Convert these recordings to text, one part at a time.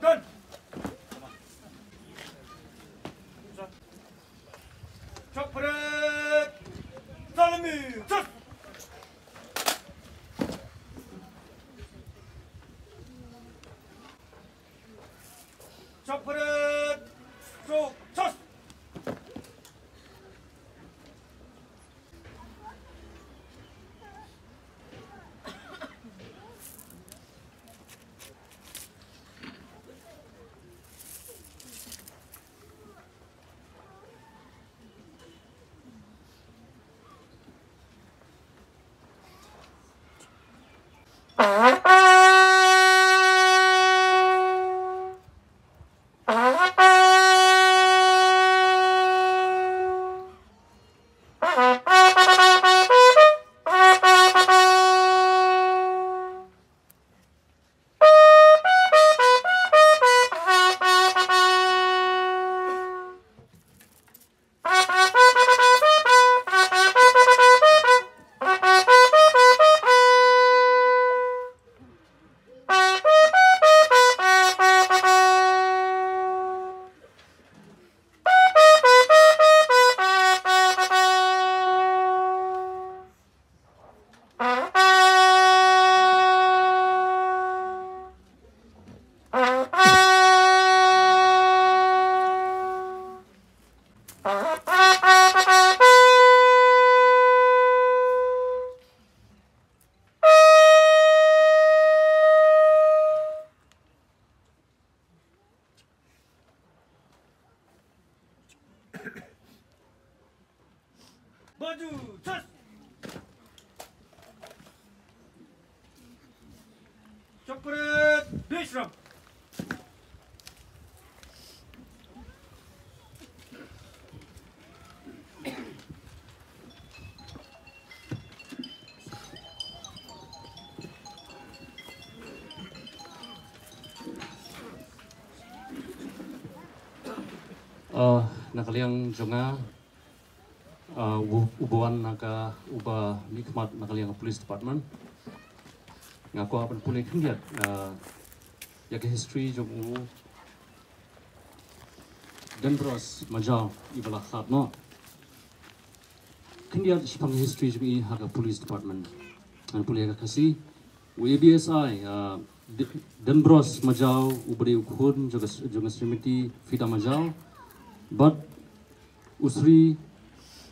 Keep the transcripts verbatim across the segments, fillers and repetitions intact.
Gun. Chop parade. Salami. Chop. Chop parade. Chop. Chop. Baju, chas. Chop parade, Bishram. Ah, na ka liang jong nga, ah, u, uba wan na ka, uba mihkhmat na ka liang police department. Nga kwah ban pule khyndiat, ah, ïa ka history jong u Denbros Majaw, iba la khlad noh. Khyndiat shaphang history jong i ha ka police department. Ngan pule ha ka Khasi. U A B S I, ah, D-, Denbros Majaw, uba dei u khun jong ka, jong ka Srimati Fida Majaw. Bad u Sri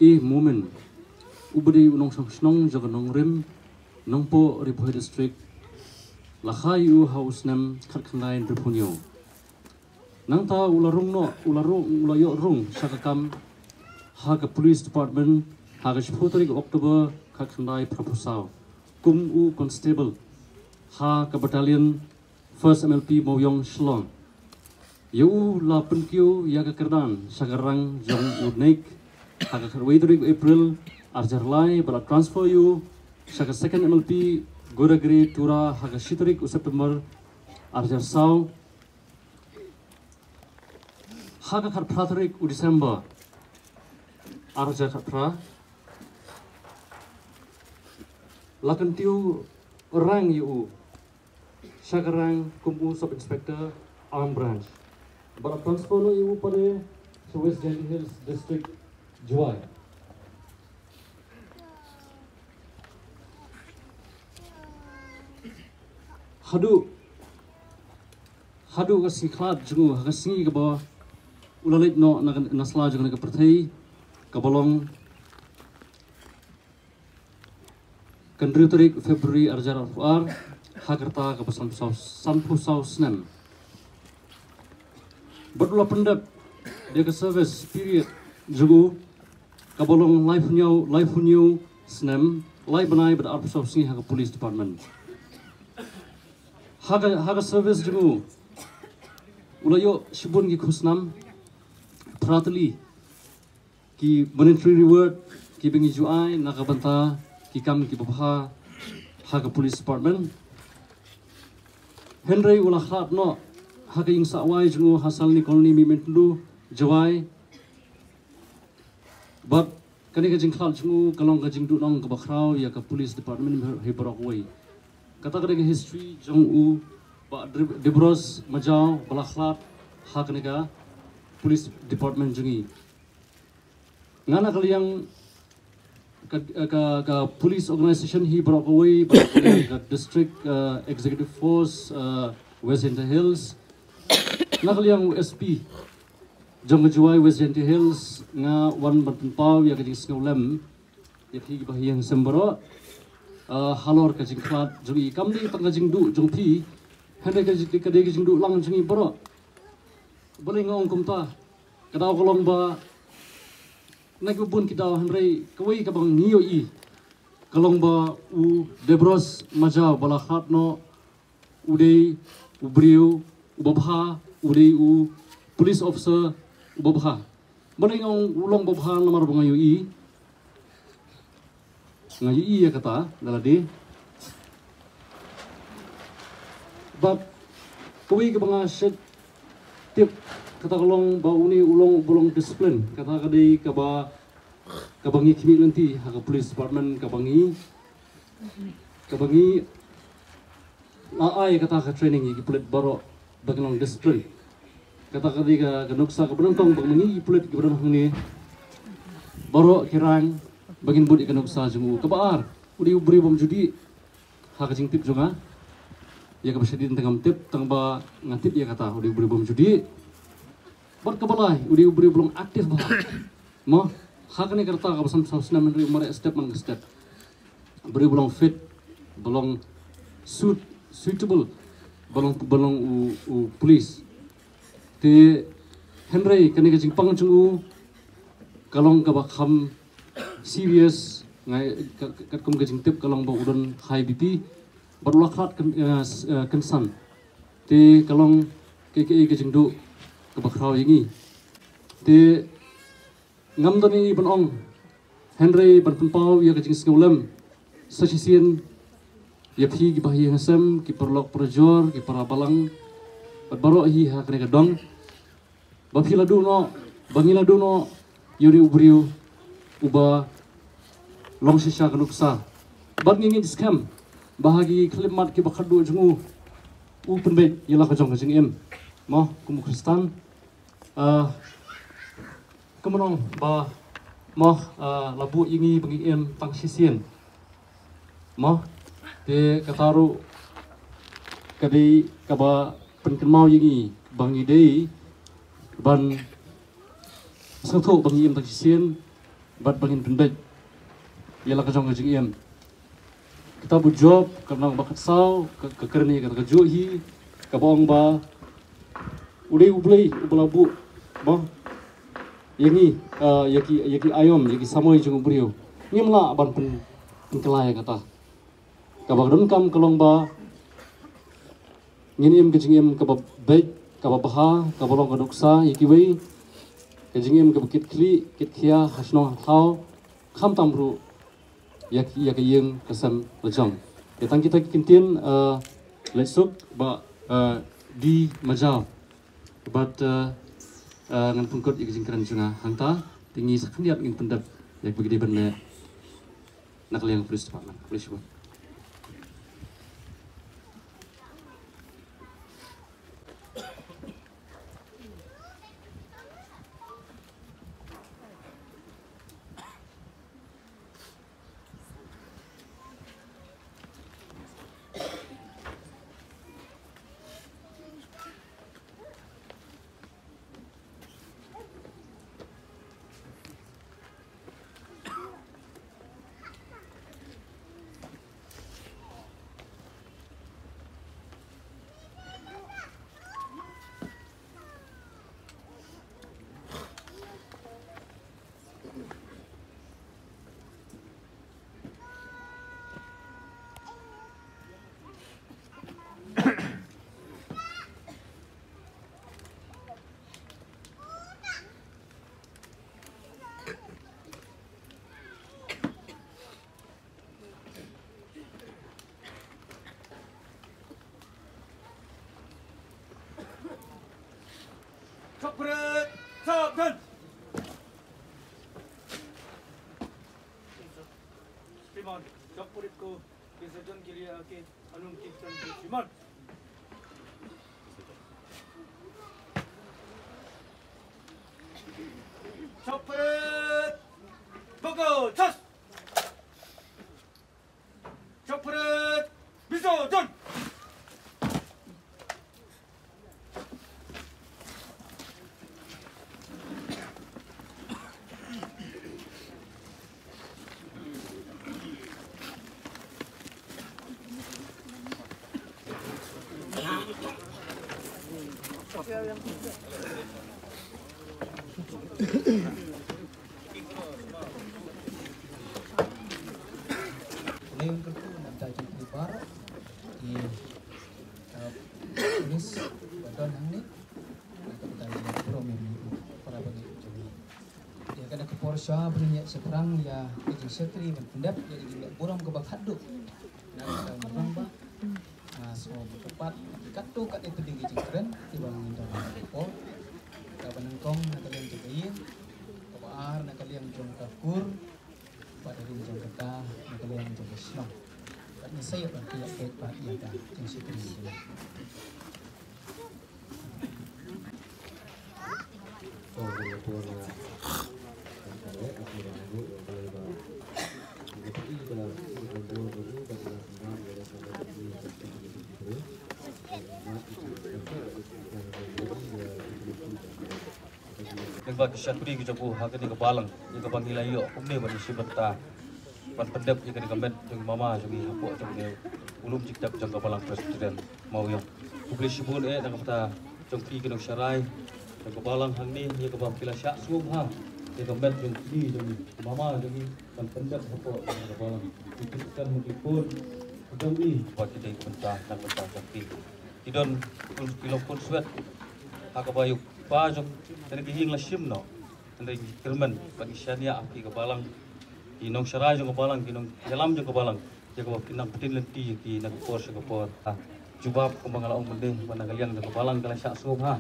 E Momin, uba dei u nongshong shnong jong ka Nongrim, Nongpoh, Ri Bhoi District. La kha ïa u ha u snem khatkhyndai hynriewphew hynñiew. Nangta u la rung noh, u la rung, u la ïoh rung sha ka kam ha ka police department ha ka shiphew tarik October khatkhyndai phraphew saw kum u constable ha ka battalion first M L P Mawiong, Shillong. Ïa u la pynkiew ïa ka kyrdan sha ka rang jong u Naik ha ka khatwei tarik April arhajar lai, bad la transfer ïa u sha ka second M L P Godagri, Tura ha ka shi tarik u September arhajar saw. Ha ka khatphra tarik u December arhajar khatphra, la kyntiew rang ïa u sha ka rang kum u Sub Inspector Armed Branch. Bad la transfer noh ïa u pat sha West Jaintia Hills District, Jowai. Haduh, haduh ka sngi khlad jong u, ha ka sngi kaba u la leit noh na ka, na sla jong kane ka pyrthei, kaba long ka hynriew tarik February arhajar arphew ar, ha ka rta kaba sanphew saw, sanphew saw snem. Bad u la pyndep da ka service period jong u, kaba long laiphew hynñiew, laiphew hynñiew snem, lai bnai bad arphew saw sngi ha ka police department. Ha ka, ha ka service jong u, u la ïoh shibun ki khusnam, phra tylli ki monetary reward kiba ngi ju ai na ka bynta ki kam kiba bha ha ka police department. Hynrei u la khlad noh ha ka ïing sah wai jong u ha Salni Colony, Mihmyntdu, Jowai. Bad kane ka jingkhlad jong u ka long ka jingduhnong kaba khraw ïa ka police department hi baroh kawei. Kata ka dei ka history jong u Bah Debros Majaw ba la khlad ha kane ka police department jong ngi. Nga na ka liang ka, ka, ka police organization hi baroh kawei, baroh kawei ka district, uh, executive force, uh, West Jaintia Hills. Na ka liang u S P jong ka Jowai West Jaintia Hills, nga wan ban pynpaw ïa ka jingsngewlem ïa phi kiba ha ïing ha sem baroh, uh, halor ka jingkhlad jong i. Kam dei tang ka jingduh jong phi, hynrei ka dei ka jingduh lang jong i baroh. Balei nga ong kumta? Ka daw ka long ba na kiba bun ki daw, hynrei kawei kaba ngi ïohi ka long ba u Debros Majaw ba la khlad noh u dei u briew uba bha, u dei u police officer uba bha. Balei nga ong u long ba bha? Namar ba nga ïohi, nga ïohi ïa kata da lade. Bad kawei kaba nga shait tip, kata ka long ba une u long uba long discipline. Kata ka dei kaba, kaba ngi khmih lynti ha ka police department, kaba ngi, kaba ngi la ai kata ka training ïa ki pulit baroh ba kin long discipline. Kata ka dei ka, ka nuksa kaba nyngkong ba ma ngi ki pulit kiba don hangne baroh ki rang ba ngin bud ïa ka nuksa jong u. Kaba ar, u dei u briew bym ju dih ha ka jingtip jong nga. Ïa kaba shadien te ngam tip, tang ba nga tip ïa kata, u dei u briew bym ju dih. Bad kaba lai, u dei u briew ba long active bha. Mo, ha kane ka rta kaba san saw snem, hynrei u mareh step man ka step. Briew ba long fit, ba long suit, suitable, ba long, ba long u, u police. Te hynrei kane ka jingpang jong u ka long kaba kham serious, ngai, ka, ka, katkum ka jingtip ka long ba u don high B P bad u la khlad kyn-, eh, s-, eh, kynsan. Te ka long kaei kaei ka jingduh kaba khraw ïa ngi. Te ngam don ei ei ban ong, hynrei ban pynpaw ïa ka jingsngewlem sa shisien ïa phi kiba ha ïing ha sem, ki paralok parajor, ki para balang bad baroh hi ha kane ka dong, ba phi la duh noh, ba ngi la duh noh ïa une u briew uba long shisha ka nuksa. Bad ngi ngeit skhem ba ha ki khyllipmat kiba khatduh jong u, u pynbeit ïa la ka jong ka jingim, mo, kum u Khristan. Ah, kumno ba, mo, ah, la buh ïa ngi ba ngi im tang shisien, mo? Te kata ruh ka dei kaba pynkynmaw ïa ngi ba ngi dei ban sngewthuh ba ngi im tang shisien bad ba ngin pynbeit ïa la ka jong ka jingim. Kitab u Job ka lynnong ba khatsaw ka, ka kren ïa kata kajuh hi, kaba ong ba u dei U Blei uba la buh, ba, ïa ngi, ah, ïa ki, ïa ki aïom, ïa ki samoi jong u briew. Ngim lah ban pyn, pynkylla ïa kata. Kaba donkam ka long ba ngin im ka jingim kaba beit, kaba bha, kaba long ka nuksa ïa kiwei, ka jingim kaba kit khlieh kit khia ha shnong ha thaw, khamtam ruh ïa, ïa ka ïing ka sem la jong. Ïa tang kita ki ktien, eh, leit suk Bah, eh, D Majaw. Bad, eh, eh, ngan pynkut ïa ka jingkren jong nga hangta, te ngi sa khyndiat ngin pyndep ïa kaba ki dei ban leh na ka liang police department. Khublei shibun. Chocolate, सावधान। श्रीमान, chocolate को विसर्जन के लिए आके अनुमति दीजिए, श्रीमान। Chopret! Pogo! Chos! Chopret! Biso! Jon! Lei un kyrkhu na bynta jong phi baroh ki, uh, pulit ba don hangne. Na ka bynta jong ka burom ïa ngi para bangeit jong ngi. Ïa kane ka por sha ban ïa shaphrang ïa ka jingshakri ban pyndep ïa ka jingleh burom kaba khatduh. Na ka bynta jong ngi ba nga sngew ba kyrpad katto katne tylli ki jingkren kiba ngi don ha ka por. Kaba nyngkong na ka liang jong ka ïing, kaba ar na ka liang jong ka kur, bad ha ka liang jong kata na ka liang jong ka shnong. Bad ngin sa ïoh ban pynlong beit bad ïa ka jingshakri. Lyngba ki shakri ki jong u ha kane ka balang, ïa kaba ngi la ïoh kumne ban ïashim bynta ban pyndep ïa kane ka met jong mama jong ngi hapoh jong kane u lum jingtep jong ka Balang Presbyterian Mawïong. Khublei shibun eh na ka bynta jong phi ki nongsharai jong ka balang hangne, ïa kaba phi la shah sngewbha ïa ka met jong phi jong ngi, mama jong ngi, ban pyndep hapoh jong ka balang. Ki kyrteng ki khun jong ngi ba ki dei ka bynta na ka bynta jong phi. Ki don ki long khun swet ha kaba ïa u kpa jong kane ka ïing la shim noh. Hynrei ngi kyrmen bad ngi shaniah ha phi ka balang, ki nongsharai jong ka balang, ki nongïalam jong ka balang, ïa kaba phin nang pyntin lynti ïa ki na ka por sha ka por. Ha, jubab kumba nga la ong mynne, ba na ka liang jong ka balang ka la shah sngewbha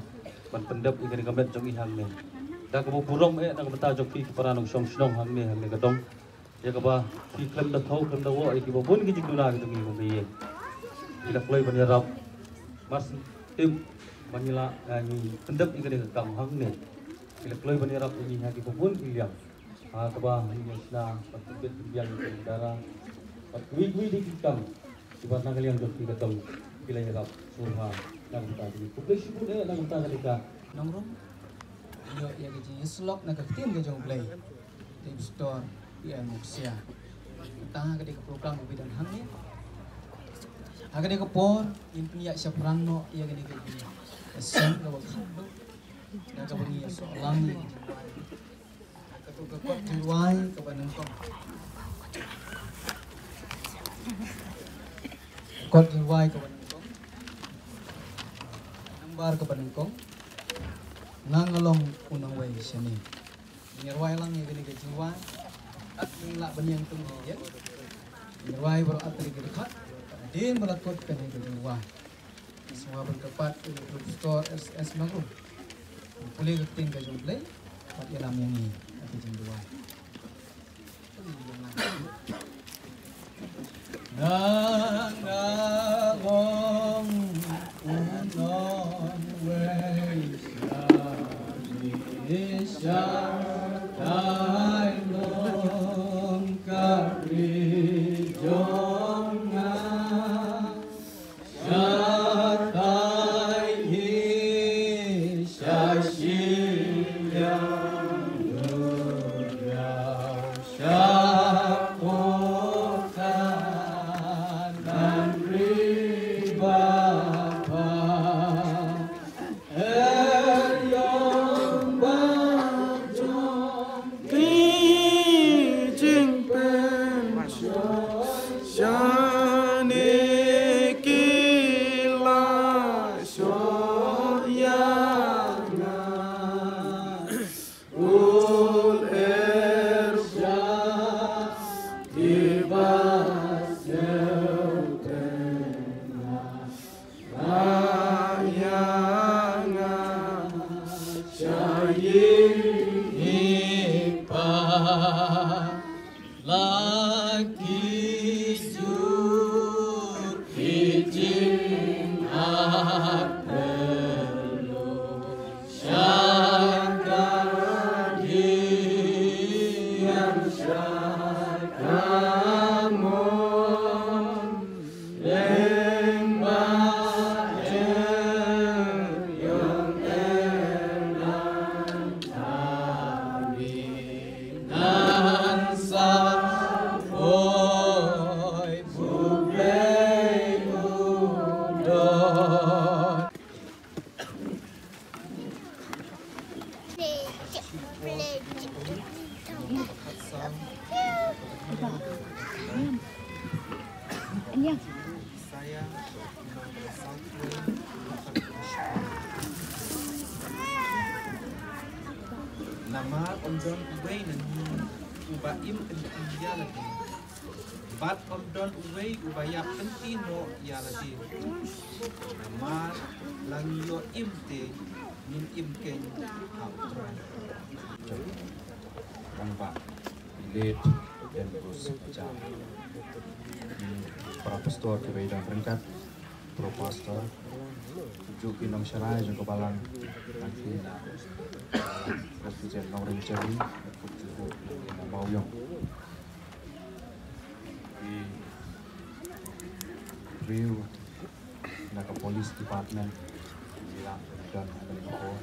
ban pyndep ïa kane ka met jong ngi hangne. Da kaba burom eh na ka bynta jong phi ki para nongshong shnong hangne, hangne ka dong. Ïa kaba phi khlem da thaw khlem da woh ïa kiba bun ki jingduna ki jong ngi kum ka ïing. Phi la kloi ban ïarap. Mar shen tip ba ngi la, eh, ngi pyndep ïa kane ka kam hangne. Phi la kloi ban ïarap ïa ngi ha kiba bun ki liang. Ha kaba ngi ïa shna bad pynbit pynbiang ïa ki dara bad kiwei kiwei de ki kam kiba na ka liang jong phi ka dong phi la ïarap sngewbha na ka bynta jong ngi. Khublei shibun eh na ka bynta kane ka nongrum. Ïoh ïa ka jingïasyllok na ka ktien ka jong U Blei. Dei Pastor P M Muksia. Tang ha ka dei ka program ka bidang hangne. Ha ka dei ka por ngin pynïaid shaphrang noh ïa ka dei ka dei ka seng kaba khatduh. Na kaba ngi ïasoh lang ïa ka jingduwai. Kato ka kot jingduwai kaba nyngkong. Kot jingduwai kaba nyngkong. Nambar kaba nyngkong. Nga nga long u nongwei shane. Ngi ruwai lang ïa kane ka jingduwai. Kat ngi lah ban ïeng tung ïa. Ngi ruwai baroh kat ïa ka dkhot. Hadien ba la kot kane ka jingduwai. Ngi sngewbha ban kyrpad ïa u Pastor S S Nongrum. Pule ka ktien ka jong U Blei bad ïalam ïa ngi ha ka jingduwai. Nga nga long u nongwei sha, sha tai long ka ri jong nga. Shatai hi sha shiliang duh sha pota nan ri bapha. Her yong ba jong ki jingpynshoi shane ki la shoh ïa nga. Ul er sha ki ba sngewtynnat. Ba ïa nga sha ïing i pa la ki jur ki jingakor sha ka Namar ym don uwei na ngi uba im kynti ïa lade, bad ym don uwei uba ïap kynti noh ïa lade. Namar la ngi ïoh im te ngin im keiñ ha U Trai. Rangbah Late Ben Bruce Acha. Ki para pastor kiba ïadon ryngkat, pro pastor, kumjuh ki nongsharai jong ka balang, tang ki na Presbyterian Nongring Cherry, kumjuh ki na Mawïong. Ki briew na ka police department, ki la don ha kane ka por.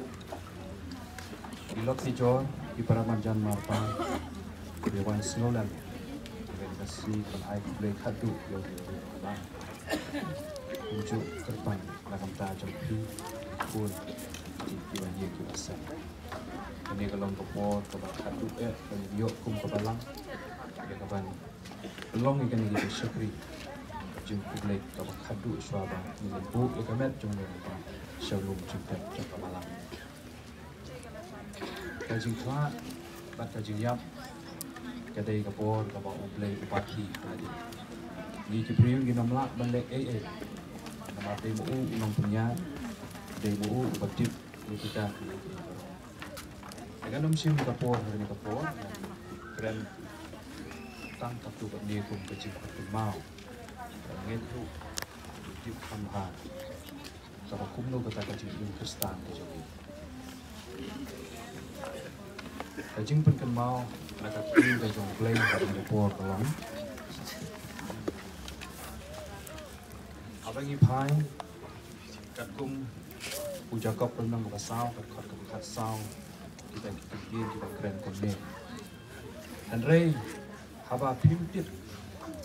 Ki lok ki jor, ki para marjan marpa, ki wan sngewlem ïa kane ka sngi ban ai khublei khadduh ïa u Blei. Kumjuh kyrpang na ka bynta jong phi, ki khun, ki, kiba ïeit kiba sem. Kane ka long ka por kaba khadduh eh ban ïoh kum ka balang ïa ka ban long ïa kane ka jingshakri jingkhublei kaba khadduh shuwa ba ngin buh ïa ka met jong ngi ba sha u lum jingpep jong ka balang. Ka jingkhlad bad ka jingïap ka dei ka bor kaba U Blei u batai ha ngi. Ngi ki briew ngim lah ban leh ei ei. Namar dei ma u u nongpynïaid, dei ma u uba tip ïa kita kiei kiei baroh. Ngan ym shim ka por ha kane ka por, ngan kren tang katto katne kum ka jingkynmaw. Ngan ïoh tip kham bha kaba kumno kata ka jingim Khristan ka jong ngi. Ka jingpynkynmaw na ka ktien ka jong U Blei ha kane ka por ka long, haba ngi phai katkum u Jakob lynnong kaba saw, ka dkhot kaba khatsaw, kita ki kyntien kiba kren kumne. Hynrei haba phim tip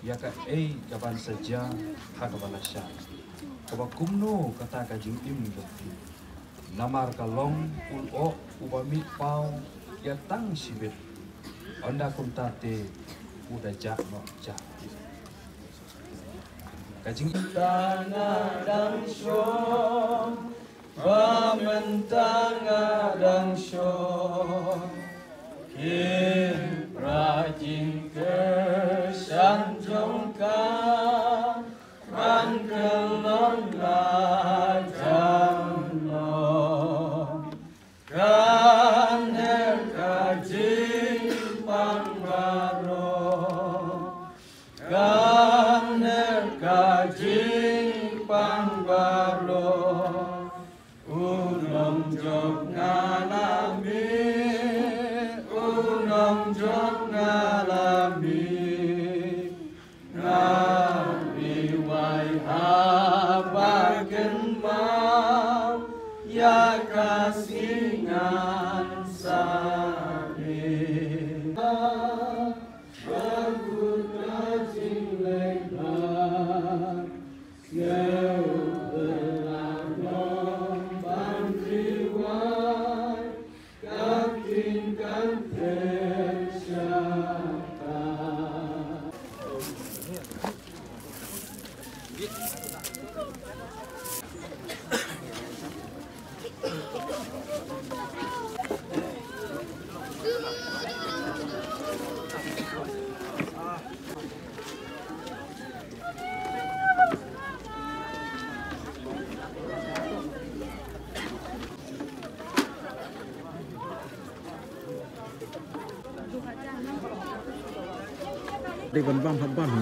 ïa kaei kaban sa jia ha kaba lashai, kaba kumno kata ka jingim jong phi? Namar ka long u lyoh uba mih paw ïa tang shibit, ynda kumta te u da jah noh jah. Ka jing- Tang nga dang shong, ba mynta nga dang shong, ki pra jingkyrshan jong ka ban kyllon la jan long. Kan her ka jingpang baroh, kan her ka jingpang baroh. U nongjop nga la mih, u nongjop nga la mih. Nga mih wai haba kynmaw ïa ka sngi ngan sa mih. Ba kut ka jingleh ba Sngewbha ban ri wai ka ktien kan pher sha ka. Dei ban bam hap bam.